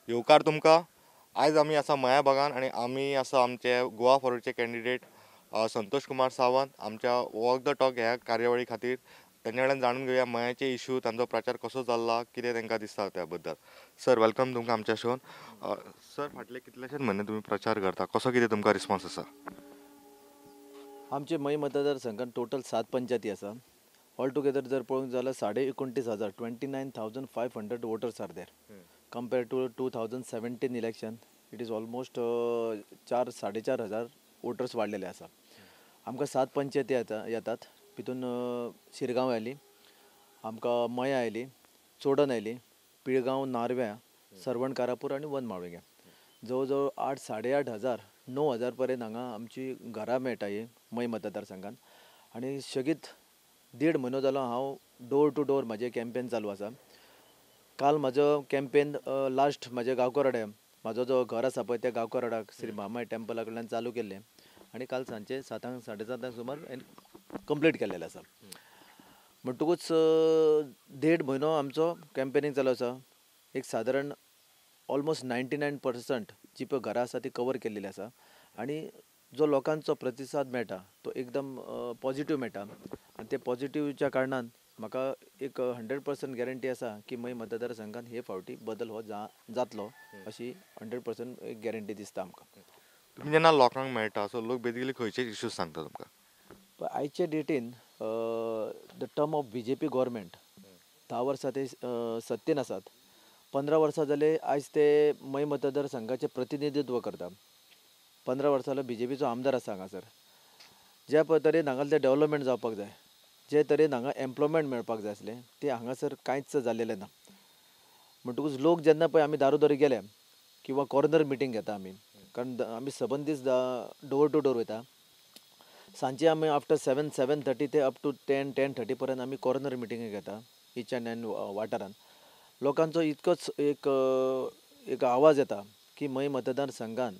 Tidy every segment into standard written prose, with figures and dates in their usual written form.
येवकार तुमकां. आयज आमी आसा मया बागान आनी आमी आसा आमचे गोवा फॉरवर्डचे कॅन्डिडेट संतोष कुमार सावंत आमच्या वॉक the talk ह्या कार्यावळी खातीर. तांच्या कडल्यान जाणून घेवया मयाचे इशू, तांचो प्रचार कसो चल्ला, कितें तांकां दिसता त्या बद्दल. सर, welcome तुमकां आमच्या शोन. सर, फाटले कितलेशेच म्हयने तुमी प्रचार करता, कसो कितें तुमकां रिस्पॉन्स आसा? आमचे मय मतदारसंघात टोटल 7 पंचायती आसा. ऑल टुगेदर जर पळोवंक जाल्यार 29,500, 29,500 voters are there. Compare to 2017 election it is almost 4,500 voters वाडलेले आसा. आमकां 7 पंचायती येतात. तितून शिरगांव आयली, आमकां मया आयली, चोडण आयली, पिळगांव, नार्व्या, सर्वण कारापूर आनी वन मावळिंगे. जवळ जवळ 8, 8,500, 9,000 पर्यंत हांगा आमची घरां मेळटा ही मय मतदारसंघान. आनी सेगीत 1.5 म्हयनो जालो हांव डोर टू डोर म्हाजें कॅम्पेन चालू आसा. काल म्हाजो कॅम्पेन लास्ट म्हाज्या गांवकरवाड्या, म्हाजो जो घर आसा पळय त्या गांवकरवाड्याक श्री म्हामाय टेम्पला कडल्यान चालू केल्लें आनी काल सांजचे 7, 7:30 सुमार कंप्लीट केल्लेलें आसा. म्हणटकूच 1.5 म्हयनो आमचो कॅम्पेनींग चालू आसा. एक सादारण ऑलमोस्ट 99% जी पळय घरां आसा ती कवर केल्लेली आसा आनी जो लोकांचो प्रतिसाद मेळटा तो एकदम पॉजिटीव मेळटा आनी ते पॉजिटिवच्या कारणान म्हाका एक 100% गॅरंटी आसा की मय मतदारसंघान हे फावटी बदल हो जातलो अशी 100% एक गॅरंटी दिसता आमकां. तुमी जेन्ना लोकांक मेळटा सो लोक बेजिकली खंयचे इश्यूज सांगता तुमकां? आयचे डेटीन the term of BJP government 10 वर्सां ते सत्तेन आसात, 15 वर्सां जाले आयज ते मय मतदारसंघाचें प्रतिनिधित्व करता. 15 वर्सां जालो बीजेपीचो आमदार आसा हांगासर. ज्या तरेन हांगासर डेवलपमेंट जावपाक जाय, जे तरेन हांगा एम्प्लॉयमेंट मेळपाक जाय आसलें तें हांगासर कांयच जाल्लेलें ना. म्हणटकूच लोक जेन्ना पळय आमी दारोदारी गेले किंवां कॉर्नर मिटींग घेता आमी, कारण आमी सबंद दीस डोर टू डोर वयता. सांजचे आमी आफ्टर 7, 7:30 ते अप टू 10, 10:30 पर्यंत आमी कॉर्नर मिटींग घेता इच एंड एन वाठारान. लोकांचो इतकोच एक एक आवाज येता की मय मतदारसंघान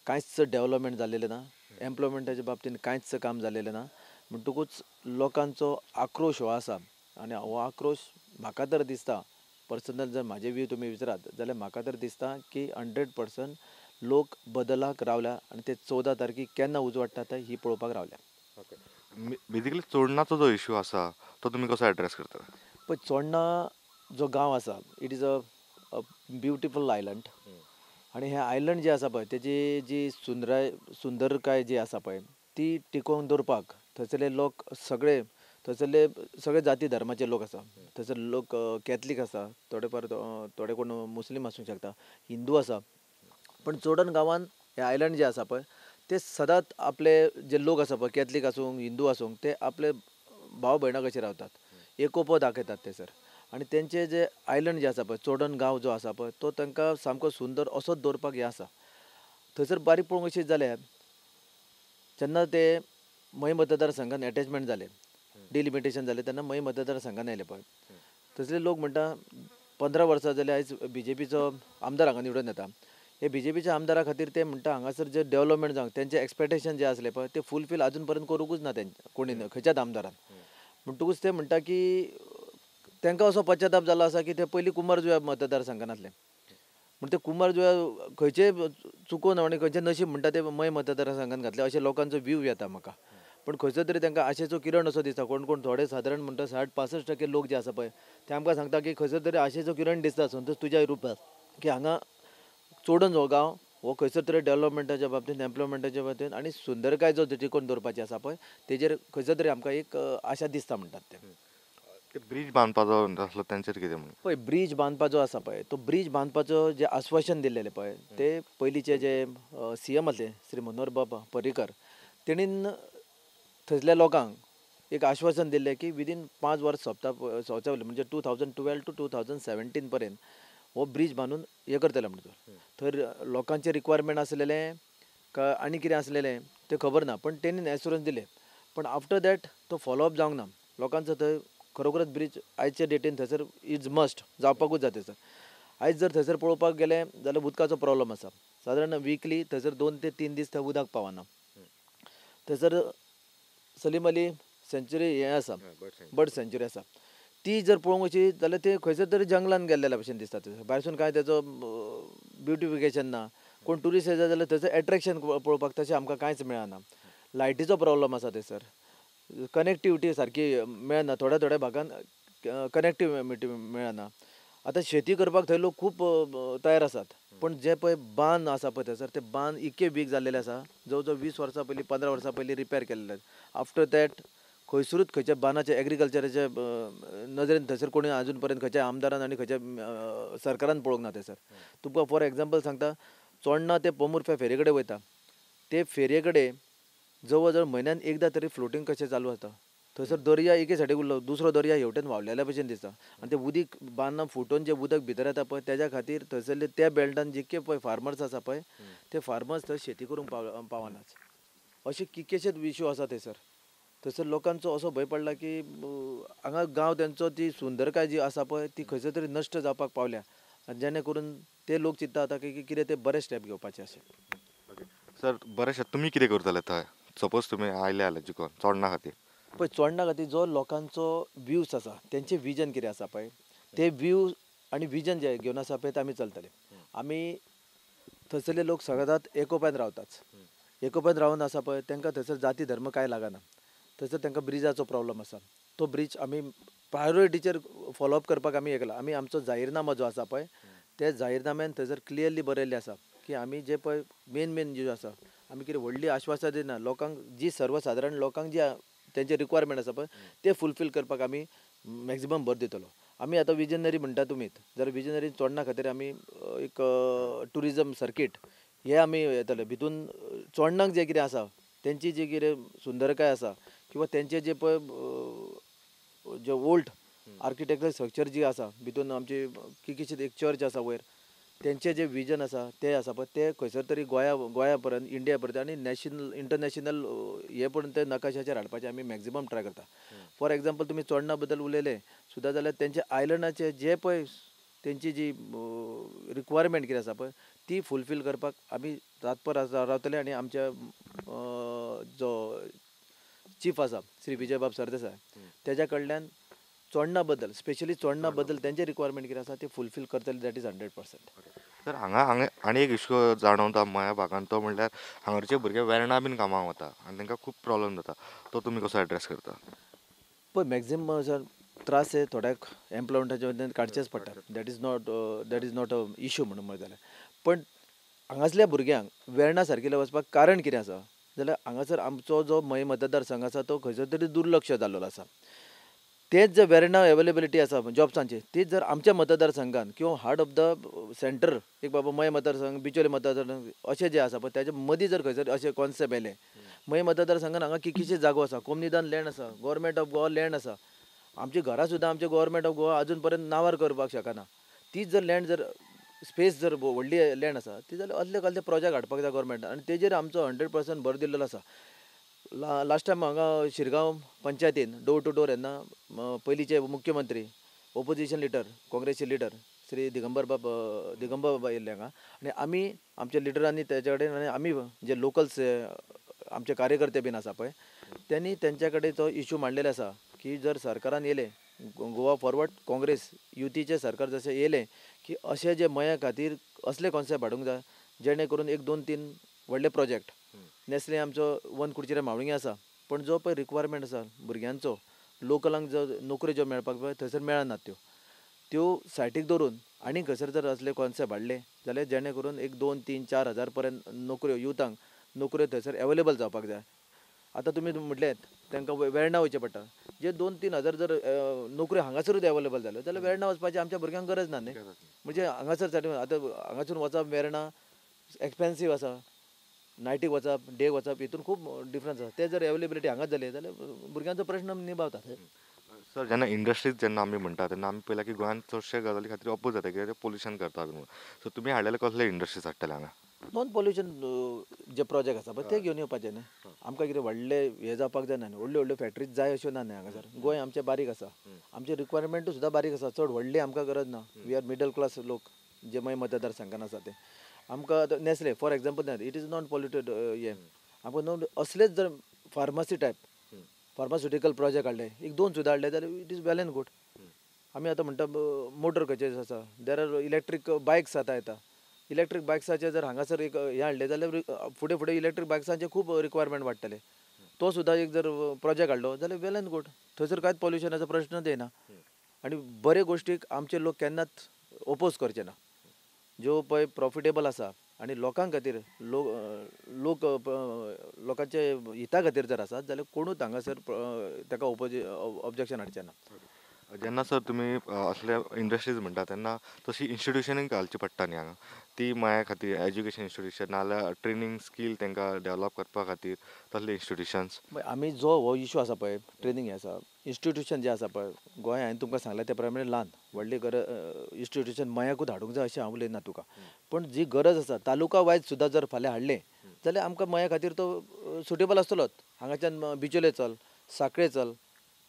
कांयच डेवलपमेंट जाल्लेलें ना, एम्प्लॉयमेंटाच्या बाबतींत कांयच काम जाल्लेलें ना. म्हणटकूच लोकांचो आक्रोश हो आसा आनी हो आक्रोश म्हाका तर दिसता पर्सनल जर म्हाजे व्यू तुमी विचारात जाल्यार म्हाका तर दिसता की 100% लोक बदलाक रावल्या आनी ते 14 तारखेक केन्ना उजवाडटा ही पळोवपाक रावल्या. ओके, बेजिकली चोडणाचो जो इशू आसा तो तुमी कसो एड्रेस करता? पळय, चोडणा जो गांव आसा it is a beautiful island आनी हें आयलंड जें आसा पळय तेजी जी सुंदरकाय जी आसा पळय ती टिकोवन दवरपाक थंयसरले लोक सगळे थंयसरले सगळे जाती धर्माचे लोक आसा. थंयसर लोक कॅथलीक आसा, थोडे फार थोडे कोण मुस्लीम आसूंक शकता, हिंदू आसा. पण चोडण गांवान हें आयलंड जें आसा पळय ते सदांच आपले जे लोक आसा पळय कॅथलीक आसूं हिंदू आसूं ते आपले भाव भयणां कशे रावतात, एकोपो दाखयतात थंयसर. आनी तेंचे जे आयलंड जे आसा पळय चोडण गांव जो आसा पळय तो तांकां सामको सुंदर असोच दवरपाक हें आसा. थंयसर बारीक पळोवंक अशें जाल्यार जेन्ना ते मय मतदारसंघान एटॅचमेंट जाले, डिलिमिटेशन जालें तेन्ना मय मतदारसंघान आयले पळय थंयसरले लोक म्हणटा 15 वर्सां जाले आयज बीजेपीचो आमदार हांगा निवडून येता. हे बीजेपीच्या आमदारा खातीर ते म्हणटा हांगासर जे डेवलपमेंट जावंक तेंचे एक्सपेक्टेशन जे आसले पळय ते फुलफील आजून पर्यंत करूंकूच ना तेंचे कोणी खंयच्याच आमदारान. म्हणटकूच ते म्हणटा की तांकां असो पश्चाताप जालो आसा की ते पयलीं कुंभारजुव्या मतदारसंघान आसले, म्हण ते कुंभारजुव्या खंयचे चुकोन आनी खंयचे नशीब म्हणटा ते मय मतदारसंघान घातले अशे लोकांचो व्यू येता म्हाका. पूण खंयचो तरी तांकां आशेचो किरण असो दिसता. कोण कोण थोडे सादारण म्हणटा 60-65% लोक जे आसा पळय ते आमकां सांगता की खंयसर तरी आशेचो किरण दिसता संतोष तुज्या रुपांत की हांगा चोडण हो गांव हो खंयसर तरी डेवलपमेंटाच्या बाबतींत, एम्प्लॉयमेंटाच्या बाबतींत आनी सुंदरकाय जो टिकोवन दवरपाची आसा पळय तेजेर खंयसर तरी आमकां एक आशा दिसता म्हणटात ते. ब्रीज बांदपाचो आसलो तेंचेर कितें म्हणून? पळय, ब्रीज बांदपाचो आसा पळय तो ब्रीज बांदपाचो जें आस्वासन दिल्लेलें पळय ते पयलींचे जे सीएम आसले श्री मनोहर बाबा पर्रीकर तेणीन थंयसल्या लोकांक एक आश्वासन दिल्लें की विदीन 5 वर्स सोंपता सोंपता म्हणजे 2012 टू 2017 पर्यंत हो ब्रीज बांदून हें करतले म्हणून. थंय लोकांचें रिक्वायरमेंट आसलेलें काय आनी कितें आसलेलें तें खबर ना, पण तेणीन एश्युरन्स दिलें. पण आफ्टर that तो फॉलोअप जावंक ना. लोकांचो थंय खरोखरच ब्रीज आयच्या डेटीन थंयसर is must जावपाकूच जाय थंयसर. आयज जर थंयसर पळोवपाक गेलें जाल्यार उदकाचो प्रॉब्लम आसा. सादारण विकली थंयसर 2 ते 3 दीस थंय उदक पावना. थंयसर सलीम अली सेंच्युरी हें आसा, बर्ड सेंच्युरी आसा. ती जर पळोवंक वचीत जाल्यार ते खंयसर तरी जंगलान गेल्ल्या भशेन दिसता. भायरसून कांय तेचो ब्युटिफिकेशन ना, कोण ट्युरिस्ट येता जाल्यार थंयसर एट्रेक्शन पळोवपाक तशें आमकां कांयच मेळना. लायटीचो प्रॉब्लम आसा थंयसर, कनेक्टिविटी सारकी मेळना, थोड्या थोड्या भागान कनेक्टिविटी मेळना. आतां शेती करपाक थंय लोक खूब तयार आसात, पूण जे पळय बांद आसा पळय थंयसर ते बांद इतके वीक जाल्लेले आसा, जवळ जवळ 20 वर्सां पयलीं 15 वर्सां पयलीं रिपेर केल्ले. आफ्टर that खंयसरूच खंयच्या बांदाचे एग्रीकल्चराचे नदरेन थंयसर कोणी आजून पर्यंत खंयच्या आमदारान आनी खंयच्या सरकारान पळोवंक ना थंयसर. तुमकां फॉर एग्जाम्पल सांगता, चोडणा ते पोमुर्फ्या फेरे कडेन वयता, ते फेरये कडेन जवळ जवळ म्हयन्यान एकदां तरी फ्लोटींग कशें चालू आसता. थंयसर दर्या एके सायडीक उरलो, दुसरो दर्या हेवटेन व्हांवलेल्या भशेन दिसता आनी तें उदीक बांदां फुटून जें उदक भितर येता पळय तेज्या खातीर थंयसरले त्या बेल्टान जितके पळय फार्मर्स आसा पळय ते फार्मर्स थंय शेती करूंक पावनात. अशे कितकेशेच इशू आसा थंयसर. थंयसर लोकांचो असो भंय पडला की हांगा गांव तेंचो ती सुंदरकाय जी आसा पळय ती खंयसर तरी नश्ट जावपाक पावल्या आनी जेणे करून ते लोक चिंत्ता आतां की कितें ते बरे स्टेप घेवपाचे अशें. सर बरें, तुमी कितें करतले थंय सपोज तुमी आयले जाल्यार जिकोन चोडणा खातीर? पळय चोडणा खातीर जो लोकांचो व्यूज आसा, तेंचे विजन कितें आसा पळय ते व्यूज आनी विजन जे घेवन आसा पळय ते आमी चलतले. आमी थंयसरले लोक सगळ्यांत एकोपान रावतात, एकोपान रावन आसा पळय तांकां थंयसर जाती धर्म कांय लागना. थंयसर तांकां ब्रिजाचो प्रॉब्लम आसा, तो ब्रीज आमी प्रायोरिटीचेर फॉलोअप करपाक आमी हें केलां. आमी आमचो जाहीरनामा जो आसा पळय त्या जाहीरनाम्यान थंयसर क्लियरली बरयल्लें आसा की आमी जे पळय मेन मेन जे आसा आमी कितें व्हडली आश्वासां दिना, लोकांक जी सर्वसादारण लोकांक जी तेंचे रिक्वायरमेंट आसा पळय ते फुलफील करपाक आमी मॅक्सिमम भर दितलो. आमी आतां विजनरी म्हणटा तुमीत जाल्यार विजनरी चोडणा खातीर आमी एक ट्युरिजम सर्कीट हे आमी येतले. भितून चोडणाक जें कितें आसा तेंची जी कितें सुंदरकाय आसा किंवा तेंचे जे पळय जे ओल्ड आर्किटेक्चर स्ट्रक्चर जी आसा भितून आमची कितकीशीच एक चर्च आसा वयर, तेंचे जे विजन आसा ते आसा पळय ते खंयसर तरी गोंया पर्यंत इंडिया पर्यंत आनी नॅशनल इंटरनॅशनल हे पर्यंत ते नकाशाचेर हाडपाचें आमी मॅक्सिमम ट्राय करता. फॉर एग्जाम्पल तुमी चोडणा बद्दल उलयले सुद्दां जाल्यार तेंच्या आयलंडाचे जे पळय तेंची जी रिक्वायरमेंट कितें आसा पळय ती फुलफील करपाक आमी रातभर रावतले आनी आमच्या जो चीफ आसा श्री विजयबाब सरदेसाय तेज्या कडल्यान चोडणा बद्दल स्पेशली चोडणा बद्दल तेंचे रिक्वायरमेंट कितें आसा ते फुलफील करतले, that is 100%. Sir हांगा हांगा आनी एक इश्यू जाणवता मया भागान, तो म्हणल्यार हांगाचे भुरगे वेर्णा बीन कामाक वता आनी तांकां खूब प्रॉब्लम जाता, तो तुमी कसो एड्रेस करता? पळय मॅक्झिमम सर त्रास हे थोड्याक एम्प्लॉयमेंटाचे वटेन काडचेच पडटा, that is not a issue म्हणून म्हणत जाल्यार. पण हांगासल्या भुरग्यांक वेर्णा सारकिल्ल्या वचपाक कारण कितें आसा जाल्यार हांगासर आमचो जो मये मतदारसंघ आसा तो खंयसर तरी दुर्लक्ष जाल्लो आसा. तेच जर वेर्णा एवेलेबिलिटी आसा जॉब्सांची तीच जर आमच्या मतदारसंघान किंवा हार्ट ऑफ the centre एक बाबा मये मतदारसंघ बिचोले मतदारसंघ अशें जे आसा पळय तेजे मदीं जर खंयसर अशें कॉन्सेप्ट येयलें, मये मतदारसंघान हांगा कितकीशी जागो आसा, कोमनिदान लँड आसा, गव्हर्मेंट ऑफ गोवा लँड आसा, आमची घरां सुद्दां आमचे गव्हर्मेंट ऑफ गोवा आजून पर्यंत नांवार करपाक शकना. तीच जर लँड जर स्पेस जर व्हडली लँड आसा ती जाल्यार असले कसले प्रोजेक्ट हाडपाक जाय गव्हर्मेंटान आनी तेजेर आमचो 100% भर दिल्लो आसा. लास्ट टायम हांगा शिरगांव पंचायतीन डोर टू डोर येन्ना पयलींचे मुख्यमंत्री ओपोजिशन लिडर काँग्रेसचे लिडर श्री दिगंबर बाब येयल्ले हांगा आनी आमी आमच्या लिडरांनी तेच्या कडेन आनी आमी जे लोकल्स आमचे कार्यकर्ते बीन आसा पळय त्यांनी तेंच्या कडेन तो इशू मांडलेलो आसा की जर सरकारान येयलें गोवा फॉरवर्ड काँग्रेस युतीचें सरकार जशें येयलें की अशें जे मया खातीर असले कॉन्सेप्ट हाडूंक जाय जेणे करून 1 2 3 व्हडले प्रोजेक्ट नेस्ले आमचो वन कुडचिरे म्हावळिंगे आसा, पण जो पळय रिक्वायरमेंट आसा भुरग्यांचो लोकलांक जो नोकऱ्यो ज्यो मेळपाक पळय थंयसर मेळनात त्यो त्यो सायटीक दवरून आनी खंयसर जर असले कॉन्सेप्ट हाडले जाल्यार जेणे करून 1 2 3 4 हजार पर्यंत नोकऱ्यो युथांक नोकऱ्यो थंयसर एवेलेबल जावपाक जाय. आतां तुमी म्हटलें तांकां वेर्णा वयचें पडटा, जे 2 3 हजार जर नोकऱ्यो हांगासरूच एवेलेबल जाल्यो जाल्यार वेर्णा वचपाची आमच्या भुरग्यांक गरज ना न्ही. म्हणजे हांगासर साठी आतां हांगासून वचप वेर्णा एक्सपेन्सीव आसा, नायटीक वचप डेक वचप हितून खूब डिफरन्स आसा. ते जर एवेलेबिलिटी हांगाच जाली जाल्यार भुरग्यांचो प्रश्न निभावता. सर जेन्ना इंडस्ट्रीज जेन्ना आमी म्हणटा तेन्ना आमी पळयलां की गोंयांत चडशे गजाली खातीर ऑपोज जाता कित्याक ते पोल्युशन करता म्हणून, सो तुमी हाडलेले कसले इंडस्ट्रीज हाडटले हांगा? नॉन पोल्युशन जे प्रोजेक्ट आसा पळय ते घेवन येवपाचे न्ही. आमकां कितें व्हडले हें जावपाक जायना न्ही, व्हडल्यो व्हडल्यो फॅक्टरीज जाय अश्यो ना न्ही हांगासर. गोंय आमचें बारीक आसा, आमचें रिक्वायरमेंटूय सुद्दां बारीक आसा, चड व्हडली आमकां गरज ना. We are middle class लोक जे मये मतदारसंघान आसा ते. आमकां आतां Nestle for example it is non polluted हें आमकां नॉन असलेच जर फार्मासी टायप फार्मास्युटिकल प्रोजेक्ट हाडले 1 2 सुद्दां हाडले जाल्यार it is well and good. आमी आतां म्हणटा मोटर खंयचे आसा, there are electric bikes आतां येता. इलेक्ट्रीक बायक्साचे जर हांगासर एक हें हाडलें जाल्यार फुडें फुडें इलेक्ट्रीक बायक्सांचे खूब रिक्वायरमेंट वाडटले. तो सुद्दां एक जर प्रोजेक्ट हाडलो जाल्यार वेल एंड गूड, थंयसर कांयच पॉल्युशनाचो प्रश्नच येना. आनी बरे गोश्टीक आमचे लोक केन्नाच ओपोज करचे ना. ज्यो पळय प्रॉफिटेबल आसा आनी लोकां खातीर लोक लोक लोकांचे हिता खातीर जर आसा जाल्यार कोणूच हांगासर ताका ऑब्जेक्शन हाडचें ना. जेन्ना सर तुमी असले इंडस्ट्रीज म्हणटा तेन्ना तशी इन्स्टिट्युशनूय घालची पडटा न्ही हांगा, ती मया खातीर एज्युकेशन इन्स्टिट्युशन नाजाल्यार ट्रेनींग स्कील तांकां डेवलप करपा खातीर तसले इन्स्टिट्युशन्स. आमी जो हो इशू आसा पळय ट्रेनींग हें आसा इन्स्टिट्युशन जें आसा पळय गोंय हांवें तुमकां सांगलें त्या प्रमाणे ल्हान व्हडली गरज इन्स्टिट्युशन मयाकूच हाडूंक जाय अशें हांव उलयना तुका, पूण जी गरज आसा तालुका वायज सुद्दां जर फाल्यां हाडलें जाल्यार आमकां मया खातीर तो सुटेबल आसतलोच. हांगाच्यान बिचोले चल, साखळे चल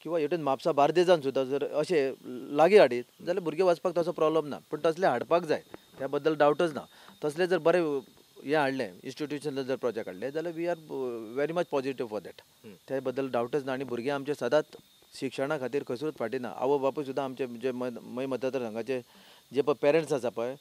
किंवा हेतून म्हापसा बार्देजान सुद्दां जर अशें लागीं हाडीत जाल्यार भुरगे वचपाक तसो प्रॉब्लम ना, पूण तसलें हाडपाक जाय त्या बद्दल डावटच ना. तसलें जर बरें हें हाडलें इन्स्टिट्युशन जर प्रोजेक्ट हाडलें जाल्यार we are very much positive for that, त्या बद्दल डावटच ना. आनी भुरगे आमचे सदांच शिक्षणा खातीर खंयसरूच फाटीं ना. आवय बापूय सुद्दां आमचे जे मय मतदारसंघाचे जे पळय पेरंट्स आसा पळय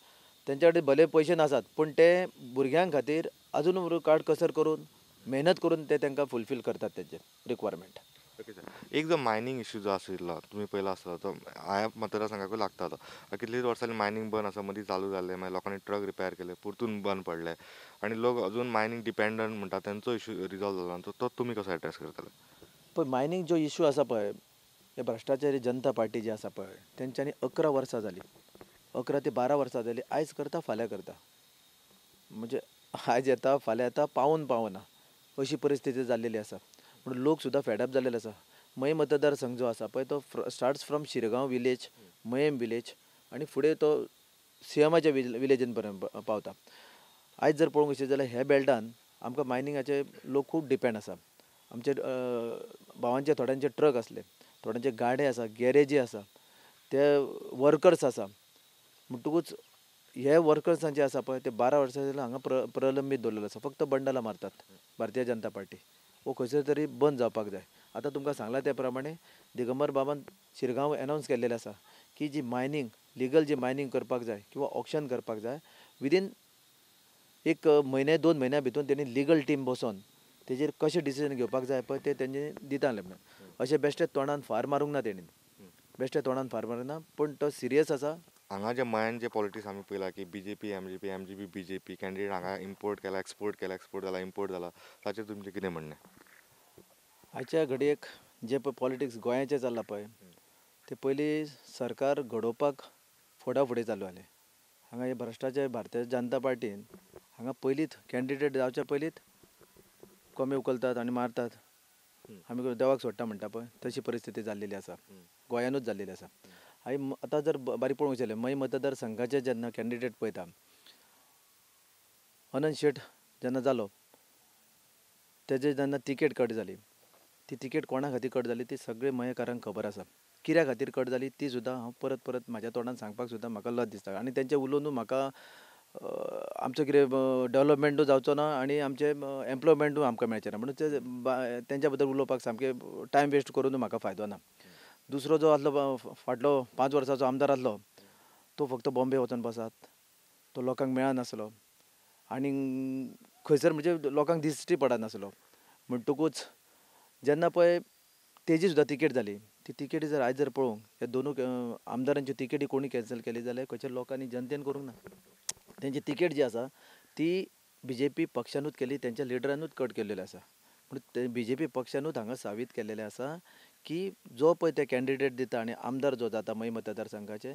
तेंच्या कडेन भले पयशे नासात पूण ते भुरग्यां खातीर अजून काड कसर करून मेहनत करून ते तांकां फुलफील करतात तेंचे रिक्वायरमेंट. ओके सर, एक जो मायनींग इशू जो आशिल्लो तुमी पयलो आसलो तो हांवें मतदारसंघाकूय लागता तो, कितलींच वर्सां मायनींग बंद आसा, मदीं चालू जालें, मागीर लोकांनी ट्रक रिपेर केले, परतून बंद पडले आनी लोक अजून मायनींग डिपेंडंट म्हणटा तेंचो इशू रिजॉल्व जालो ना, तो तुमी कसो एड्रेस करतले? पळय मायनींग जो इशू आसा पळय हे भ्रश्टाचारी जनता पार्टी जी आसा पळय तेंच्यांनी 11 वर्सां जालीं, 11 ते 12 वर्सां जालीं, आयज करता फाल्यां करता, म्हणजे आयज येता फाल्यां येता पावून पावना अशी परिस्थिती जाल्लेली आसा. पूण लोक सुद्दां फेडअप जाल्लेले आसा. मयें मतदारसंघ जो आसा पळय तो starts from Shirgaon village, Mayem village आनी फुडें तो सिएमाच्या विलेजीन पर्यंत पावता. आयज जर पळोवंक वचत जाल्यार ह्या बेल्टान आमकां मायनिंगाचे लोक खूब डिपेंड आसा. आमचे भावांचे थोड्यांचे ट्रक आसले, थोड्यांचे गाडे आसा, गॅरेजी आसा, ते वर्कर्स आसा. म्हणटकूच हे वर्कर्सांचे आसा पळय ते 12 वर्सां जाल्यार हांगा प्रलंबीत दवरलेलो आसा. फक्त बंडलां मारतात भारतीय जनता पार्टी, वो खंयसर तरी बंद जावपाक जाय. आतां तुमकां सांगलां त्या प्रमाणे दिगंबर बाबान शिरगांव एनावन्स केल्लेलें आसा की जी मायनींग लिगल जी मायनींग करपाक जाय किंवा ऑक्शन करपाक जाय विदीन 1 म्हयने 2 म्हयन्या भितून तेणी लिगल टीम बसोन तेजेर कशें डिसिजन घेवपाक जाय पळय ते तेंचे दिता म्हणून. अशें बेश्टे तोंडान फार मारूंक ना तेणी, बेश्टे तोंडान फार मारूंक ना, पूण तो सिरियस आसा. हांगा जे मयान जे पॉलिटिक्स आमी पळयला की BJP MGP MGP BJP candidate हांगा इम्पोर्ट केला, एक्सपोर्ट केला, एक्सपोर्ट जाला, इम्पोर्ट जाला, ताचेर तुमचें कितें म्हणणें? आयच्या घडयेक जे पळय पॉलिटिक्स गोंयाचें चल्लां पळय ते पयलीं सरकार घडोवपाक फोडाफुडी चालू जालें. हांगा हे भ्रश्टाचार भारतीय जनता पार्टीन हांगा पयलींच कॅन्डिडेट जावच्या पयलींच कोमे उखलतात आनी मारतात, आमी देवाक सोडटा म्हणटा पळय तशी परिस्थिती जाल्लेली आसा, गोंयानूच जाल्लेली आसा. आनी आतां जर बारीक पळोवंक गेलें मयें मतदारसंघाचे जेन्ना कॅन्डिडेट पळयता अनंत शेट जेन्ना जालो तेजे जेन्ना तिकेट कट जाली, ती तिकेट कोणा खातीर कट जाली ती सगळे मयेकारांक खबर आसा. कित्या खातीर कट जाली ती सुद्दां हांव परत परत म्हाज्या तोंडान सांगपाक सुद्दां म्हाका लज दिसता. आनी तेंचें उलोवन म्हाका आमचो कितें डेवलपमेंटूय जावचो ना आनी आमचें एम्प्लॉयमेंटूय आमकां मेळचें ना, म्हणून ते तेंच्या बद्दल उलोवपाक सामकें टायम वेस्ट करून म्हाका फायदो ना. दुसरो जो आसलो फाटलो 5 वर्सांचो आमदार आसलो तो फक्त बॉम्बे वचोन बसात, तो लोकांक मेळनासलो आनी खंयसर म्हणजे लोकांक दिश्टी पडनासलो. म्हणटकूच जेन्ना पळय तेजी सुद्दां तिकेट जाली, ती तिकेटी जर आयज जर पळोवंक ह्या दोनूय आमदारांच्यो तिकेटी कोणी कॅन्सल केली जाल्यार खंयच्या लोकांनी जनतेन करूंक ना. तेंची तिकेट जी आसा ती बीजेपी पक्षानूच केली, तेंच्या लिडरानूच कट केल्लेली आसा. पूण ते बीजेपी पक्षानूच हांगा साबीत केल्लेलें आसा की जो पळय ते कॅन्डिडेट दिता आनी आमदार जो जाता मयें मतदारसंघाचे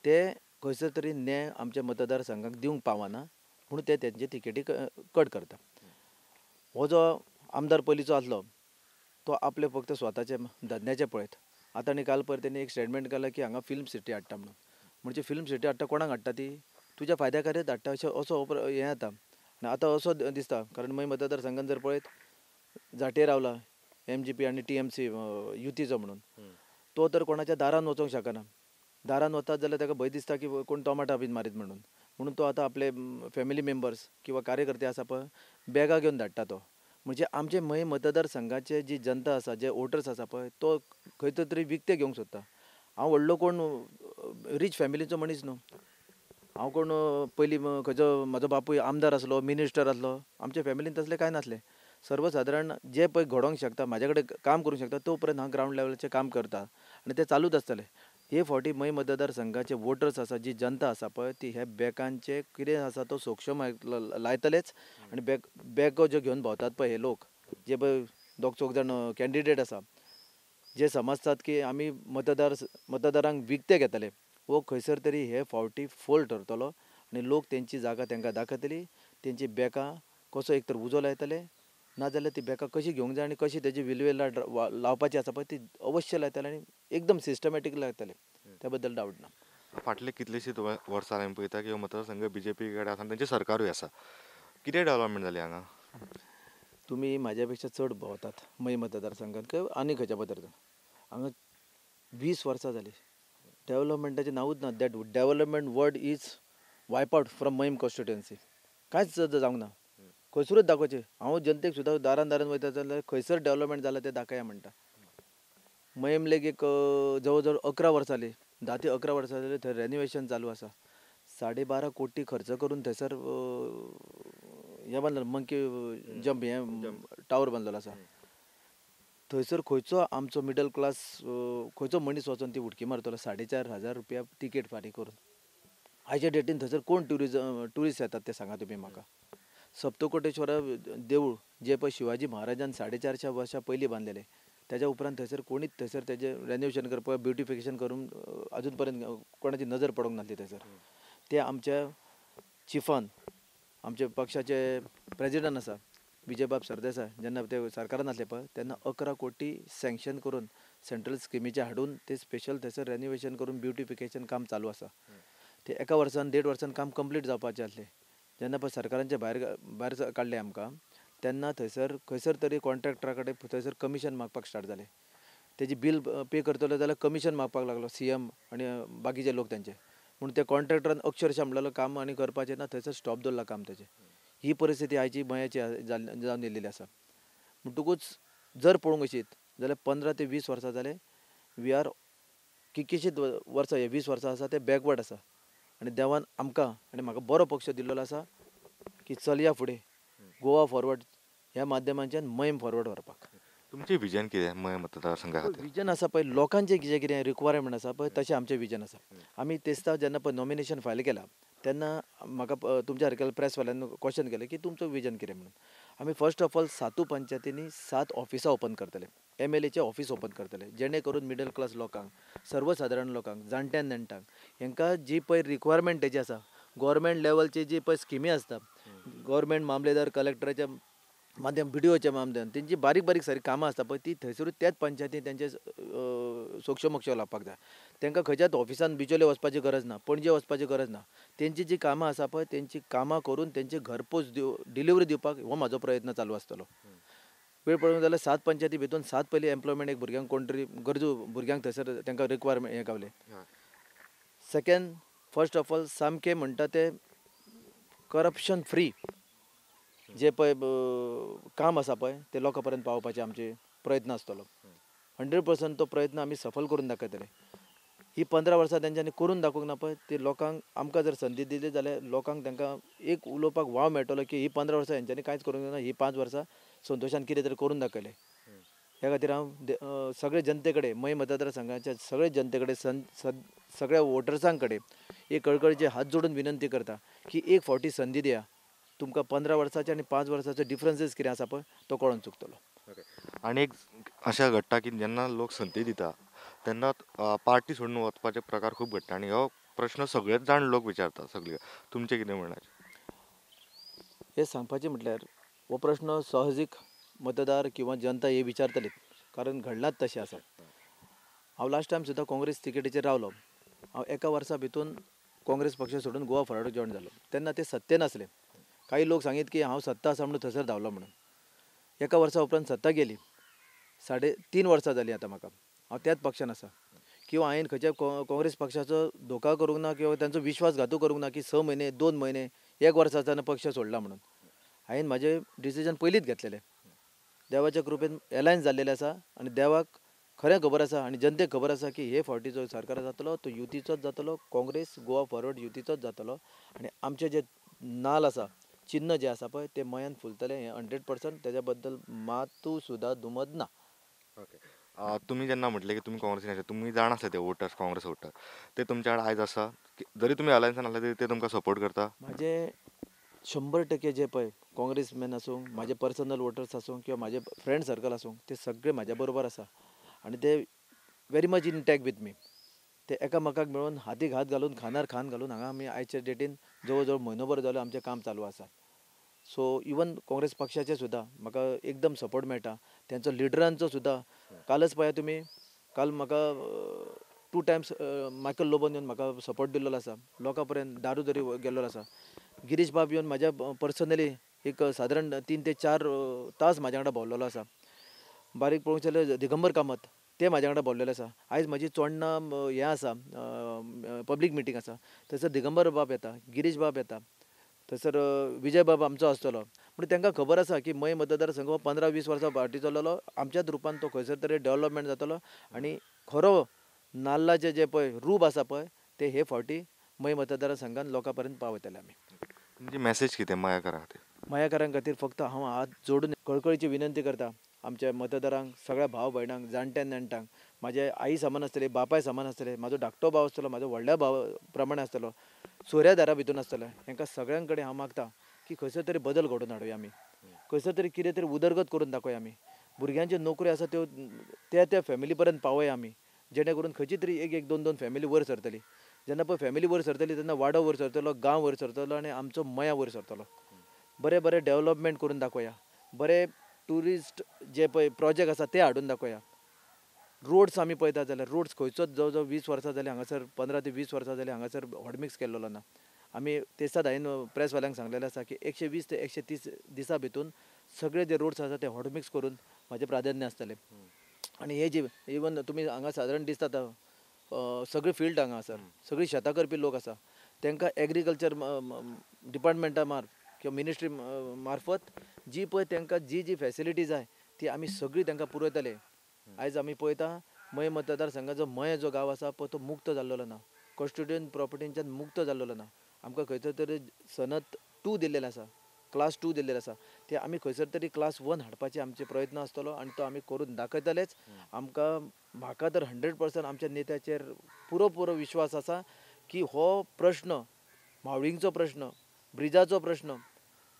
ते खंयसर तरी न्याय आमच्या मतदारसंघाक दिवंक पावना म्हणून ते तेंचे तिकेटी कट करता. हो जो आमदार पयलींचो आसलो तो आपले फक्त स्वताचे धंद्याचे पळयत. आतां आनी काल परत तेणी एक स्टेटमेंट काडलां की हांगा फिल्म सिटी हाडटा म्हणून, म्हणजे फिल्म सिटी हाडटा कोणाक हाडटा ती तुज्या फायद्या खातीर हाडटा अशें असो हें जाता. आनी आतां असो दिसता कारण मयें मतदारसंघान जर पळयत जाटे रावला एमजीपी आनी टीएमसी युतीचो म्हणून, तो तर कोणाच्या दारान वचोंक शकना, दारान वतात जाल्यार ताका भंय दिसता की कोण टोमाटां बीन मारीत म्हणून, म्हणून तो आतां आपले फॅमिली मेंबर्स किंवा कार्यकर्ते आसा पळय बॅगां घेवन धाडटा तो. म्हणजे आमचे मयें मतदारसंघाचे जी जनता आसा, जे वोटर्स आसा पळय तो खंय तरी विकते घेवंक सोदता. हांव व्हडलो कोण रीच फॅमिलीचो मनीस न्हू. हांव कोण पयलीं खंयचो म्हजो बापूय आमदार आसलो, मिनिस्टर आसलो, आमच्या फॅमिलीन तसलें कांय नासलें. सर्वसादारण जे पळय घडोवंक शकता, म्हाज्या कडेन काम करूंक शकता तो पर्यंत हांव ग्रावंड लेवलाचेर काम करता आनी तें चालूच आसतलें. हे फावटी मयें मतदारसंघाचे वोटर्स आसा, जी जनता आसा पळय ती हे बॅकांचे कितें आसा तो सोक्षम लायतलेच. आनी बॅको ज्यो घेवन भोंवतात पळय हे लोक, जे पळय दोग चौग जाण कॅन्डिडेट आसा जे समजतात की आमी मतदारांक विकते घेतले, वो खंयसर तरी हे फावटी फोल ठरतलो आनी लोक तेंची जागा तांकां दाखयतली. तेंची बॅकां कसो एक तर उजो लायतले, नाजाल्यार ती बॅकां कशी घेवंक जाय आनी कशी तेजी विल्हेवाट लावपाची आसा पळय ती अवश्य लायतले आनी एकदम सिस्टमॅटीक लायतले, त्या बद्दल डावट ना. फाटले कितलेशीं वर्सां आमी पळयता की हो मतदारसंघ बीजेपी कडेन आसा आनी तेंचें सरकारूय आसा. कितें डेवलपमेंट जाली हांगा? तुमी म्हाज्या पेक्षा चड भोंवतात मयें मतदारसंघात किंवा आनी खंयच्या मतदारसंघात. हांगा 20 वर्सां जालीं डेवलपमेंटाचें नांवूच ना. That development word is wipe out from Mayem constituency. कांयच जावंक ना, खंयसरूच दाखोवचें. हांव जनतेक सुद्दां दारान दारान वयता जाल्यार खंयसर डेवलपमेंट जालां तें दाखया म्हणटा. मयेम लेक एक जवळ जवळ 11 वर्सां जालीं, 10 ते 11 वर्सां जालीं थंय रेनोवेशन चालू आसा. 12.5 कोटी खर्च करून थंयसर हें बांदलें, मंकी जंप हें टावर बांदलेलो आसा. थंयसर खंयचो आमचो मिडल क्लास खंयचो मनीस वचोन ती उडकी मारतलो 4,500 रुपया तिकेट फारीक करून. आयच्या डेटीन थंयसर कोण ट्युरिस्ट येतात ते सांगा तुमी म्हाका. सप्तकोटेश्वरा देवूळ जे पळय शिवाजी महाराजान 450 वर्सां पयलीं बांदलेलें, तेज्या उपरांत थंयसर कोणीच थंयसर तेजें रेनोवेशन करपाक ब्युटिफिकेशन करून अजून पर्यंत कोणाची नजर पडूंक नासली थंयसर. ते आमच्या चिफान, आमच्या पक्षाचे प्रेजिडंट आसा विजयबाब सरदेसाय, जेन्ना ते सरकारान आसले पळय तेन्ना 11 कोटी सँक्शन करून सेंट्रल स्किमीचें हाडून ते स्पेशल थंयसर रेनोवेशन करून ब्युटिफिकेशन काम चालू आसा. ते एका वर्सान 1.5 वर्सान काम कंप्लीट जावपाचें आसलें. जेन्ना पळय सरकारांचे भायर काडलें आमकां तेन्ना थंयसर खंयसर तरी कॉन्ट्रॅक्टरा कडेन थंयसर कमिशन मागपाक स्टार्ट जालें. तेजी बील पे करतलो जाल्यार कमिशन मागपाक लागलो सीएम आनी बाकीचे लोक तेंचे. पूण त्या कॉन्ट्रॅक्टरान अक्षरशः म्हणलेलो काम आनी करपाचें ना, थंयसर स्टॉप दवरला काम तेजें. ही परिस्थिती आयची मयाची जावन येयलेली आसा. म्हणटकूच जर पळोवंक वचीत जाल्यार 15 ते 20 वर्सां जाले, we are कितकीशींच वर्सां, हे 20 वर्सां आसा ते बॅकवर्ड आसा. आनी देवान आमकां आनी म्हाका बरो पक्ष दिल्लो आसा की चलया फुडें गोवा फॉरवर्ड ह्या माध्यमांच्यान मयेम फॉरवर्ड व्हरपाक. तुमचें विजन कितें मयें मतदारसंघा खातीर? विजन आसा पळय लोकांचें जें कितें रिक्वायरमेंट आसा पळय तशें आमचें विजन आसा. आमी तेस्तांव जेन्ना पळय नॉमिनेशन फायल केलां तेन्ना म्हाका तुमच्या सारक्या प्रेसवाल्यांनी क्वेश्चन केलें की तुमचो विजन कितें म्हणून. आमी फर्स्ट ऑफ ऑल 7 पंचायतींनी 7 ऑफिसां ओपन करतले, MLAचे ऑफिस ओपन करतले, जेणे करून मिडल क्लास लोकांक, सर्वसादारण लोकांक, जाणट्यां नेणट्यांक हेंकां जी पळय रिक्वायरमेंट तेजी आसा, गोवोरमेंट लेवलची जी पळय स्किमी आसता, गोवोरमेंट मामलेदार कलेक्टराच्या माध्यम BDOच्या माध्यम तेंची बारीक बारीक सारकी कामां आसता पळय ती थंयसरूच त्याच पंचायतीन तेंचे सोक्षमोक्ष लावपाक जाय. तांकां खंयच्याच ऑफिसान बिचोले वचपाची गरज ना, पणजे वचपाची गरज ना. तेंची जी कामां आसा पळय तेंची कामां करून तेंचे घरपोच डिलिवरी दिवपाक हो म्हाजो प्रयत्न चालू आसतलो. वेळ पळोवंक जाल्यार 7 पंचायती भितून 7 पयलीं एम्प्लॉयमेंट एक भुरग्यांक कोण तरी गरजू भुरग्यांक थंयसर तांकां रिक्वायरमेंट हें गावलें. सेकेंड, फर्स्ट ऑफ ऑल सामकें म्हणटा तें करप्शन फ्री जे पळय काम आसा पळय ते लोकां पर्यंत पावोवपाचे आमचे प्रयत्न आसतलो. 100% तो प्रयत्न आमी सफल करून दाखयतले. ही 15 वर्सां तेंच्यांनी करून दाखोवंक ना पळय ते लोकांक आमकां जर संदी दिली जाल्यार लोकांक तांकां एक उलोवपाक वाव मेळटलो की ही 15 वर्सां हेंच्यांनी कांयच करूंक ना, ही 5 वर्सां संतोशान कितें तरी करून दाखयलें. ह्या खातीर हांव सगळे जनते कडेन, मयें मतदारसंघाच्या सगळे जनते कडेन, सगळ्या वोटर्सां कडेन एक कळकळीचे हात जोडून विनंती करता की एक फावटी संदी दिया. तुमकां 15 वर्साचे आनी 5 वर्साचे डिफरन्सीस कितें आसा पळय तो कळोन चुकतलो. आनी एक अशें घडटा की जेन्ना लोक संदी दिता तेन्ना पार्टी सोडून वचपाचे प्रकार खूब घडटा आनी हो प्रश्न सगळेच जाण लोक विचारता सगळे. तुमचें कितें म्हणणें? हें सांगपाचें म्हटल्यार हो प्रश्न सहजीक मतदार किंवा जनता हे विचारतली, कारण घडलांच तशें आसा. हांव लास्ट टायम सुद्दां काँग्रेस तिकेटीचेर रावलो. हांव एका वर्सा भितून काँग्रेस पक्ष सोडून गोवा फॉरवर्ड जॉयन जालो. तेन्ना ते सत्तेन आसले. काही लोक सांगीत की हांव सत्ता आसा म्हणून थंयसर धांवलो म्हणून. एका वर्सा उपरांत सत्ता गेली, 3.5 वर्सां जालीं आतां म्हाका, हांव त्याच पक्षान आसा. किंवा हांवें खंयच्या काँग्रेस पक्षाचो धोका करूंक ना किंवा तांचो विश्वासघातू करूंक ना की 6 म्हयने 2 म्हयने 1 वर्स आसतना पक्ष सोडला म्हणून. हांवें म्हाजें डिसिजन पयलींच घेतलेलें. देवाच्या कृपेन एलायन्स जाल्लेलें आसा आनी देवाक खरें खबर आसा आनी जनतेक खबर आसा की हे फावटी जो सरकार जातलो तो युतीचोच जातलो, काँग्रेस गोवा फॉरवर्ड युतीचोच जातलो आनी आमचे जे नाल आसा, चिन्न जें आसा पळय तें मयान फुलतलें, हें 100% तेज्या बद्दल मातू सुद्दां दुमत ना. ओके, तुमी जेन्ना म्हटलें की तुमी काँग्रेसीन आसले, तुमी जाण आसले ते वोटर्स, काँग्रेस वोटर ते तुमच्या आड आयज आसा, जरी तुमी अलायन्सान आसले तरी ते तुमकां सपोर्ट करता? म्हाजे 100% जे पळय काँग्रेसमॅन आसूं, म्हाजे पर्सनल वोटर्स आसूं किंवा म्हाजे फ्रेंड सर्कल आसूं, ते सगळे म्हाज्या बरोबर आसा आनी ते very much intact with me. ते एकामेकाक मेळून हातीक हात घालून खांदार खांद घालून हांगा आमी आयच्या डेटीन जवळ जवळ म्हयनोभर जालो आमचें काम चालू आसा. सो इवन काँग्रेस पक्षाचे सुद्दां म्हाका एकदम सपोर्ट मेळटा, तेंचो लिडरांचो सुद्दां. कालच पळया तुमी, काल म्हाका 2 टायम्स मायकल लोबोन येवन म्हाका सपोर्ट दिल्लो आसा, लोकां पर्यंत दारू तरी गेल्लो आसा. गिरीश बाब येवन म्हाज्या पर्सनली एक सादारण 3 ते 4 तास म्हाज्या वांगडा भोंवलेलो आसा. बारीक पळोवंक जाल्यार दिगंबर कामत ते म्हाज्या वांगडा भोंवलेले आसा. आयज म्हजी चोडणा हें आसा, पब्लीक मिटींग आसा, थंयसर दिगंबर बाब येता, गिरीश बाब येता, थंयसर विजय बाब आमचो आसतलो. पूण तांकां खबर आसा की मयें मतदारसंघ हो 15-20 वर्सां फाटीं चल्लेलो, आमच्याच रुपान तो खंयसर तरी डेवलपमेंट जातलो आनी खरो नाल्लाचें जें पळय रूप आसा पळय ते हे फावटी मयें मतदारसंघान लोकां पर्यंत पावयतले आमी. तुमची मॅसेज कितें मयेकारां खातीर? मयेकारां खातीर फक्त हांव हात जोडून कळकळीची विनंती करता आमच्या मतदारांक, सगळ्या भाव भयणांक, जाणट्यां नेणट्यांक, म्हाजे आई समान आसतले, बापाय समान आसतले, म्हाजो धाकटो भाव आसतलो, म्हाजो व्हडल्या भाव प्रमाणे आसतलो, सोऱ्या दारा भितून आसतलो, हांकां सगळ्यां कडेन हांव मागता की खंयसर तरी बदल घडोवन हाडुया आमी, खंयसर तरी कितें तरी उदरगत करून दाखोवया आमी, भुरग्यांच्यो नोकऱ्यो आसा त्यो त्या त्या फॅमिली पर्यंत पावया आमी, जेणे करून खंयची तरी एक एक दोन दोन फॅमिली वयर सरतली. जेन्ना पळय फॅमिली वयर सरतली तेन्ना वाडो वयर सरतलो, गांव वयर सरतलो आनी आमचो मया वयर सरतलो. बरें बरें डेवलपमेंट करून दाखोवया, बरें ट्युरिस्ट जे पळय प्रोजेक्ट आसा ते हाडून दाखोवया. रोड्स आमी पळयता जाल्यार रोड्स खंयचोच जवळ जवळ 20 वर्सां जालीं हांगासर, 15 ते 20 वर्सां जालीं हांगासर हॉटमिक्स केल्लो ना. आमी तेसात हांवें प्रेसवाल्यांक सांगलेलें आसा की 120 ते 130 दिसां भितून सगळे जे रोड्स आसा ते हॉटमिक्स करून म्हाजें प्राधान्य आसतलें. आनी हे जे इवन तुमी हांगा सादारण दिसता सगळी फिल्ड हांगा आसा, सगळीं शेतां करपी लोक आसा, तांकां एग्रीकल्चर डिपार्टमेंटा मार्फत किंवा मिनिस्ट्री मार्फत जी पळय तांकां जी जी फॅसिलिटी जाय ती आमी सगळी तांकां पुरयतले. आयज आमी पळयता मयें मतदारसंघाचो मयें जो गांव आसा पळय तो मुक्त जाल्लो ना, कस्टोडियन प्रॉपर्टींच्यान मुक्त जाल्लो ना. आमकां खंयसर तरी सनद 2 दिल्लें आसा, क्लास 2 दिल्लें आसा, ते आमी खंयसर तरी क्लास 1 हाडपाचे आमचे प्रयत्न आसतलो आनी तो आमी करून दाखयतलेच. आमकां म्हाका तर 100% आमच्या नेत्याचेर पुरो पुरो विश्वास आसा की हो प्रश्न मावळींचो प्रश्न, ब्रिजाचो प्रश्न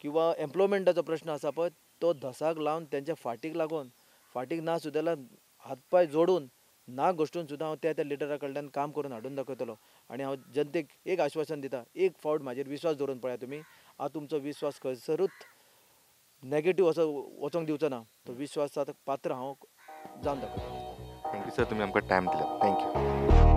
किंवा एम्प्लॉयमेंटाचो प्रश्न आसा पळय तो धसाक लावन तेंच्या फाटीक लागून, फाटीक ना सुद्दां जाल्यार हात पांय जोडून ना गोश्टून सुद्दां हांव त्या त्या लिडरा कडल्यान काम करून हाडून दाखयतलो. आनी हांव जनतेक एक आश्वासन दिता, एक फावट म्हाजेर विश्वास दवरून पळया तुमी, हांव तुमचो विश्वास खंयसरूच नेगेटीव असो वचोंक दिवचो ना, तो विश्वासाक पात्र हांव जावन दाखयतलो. Thank you sir, तुमी आमकां टायम दिलो. Thank you.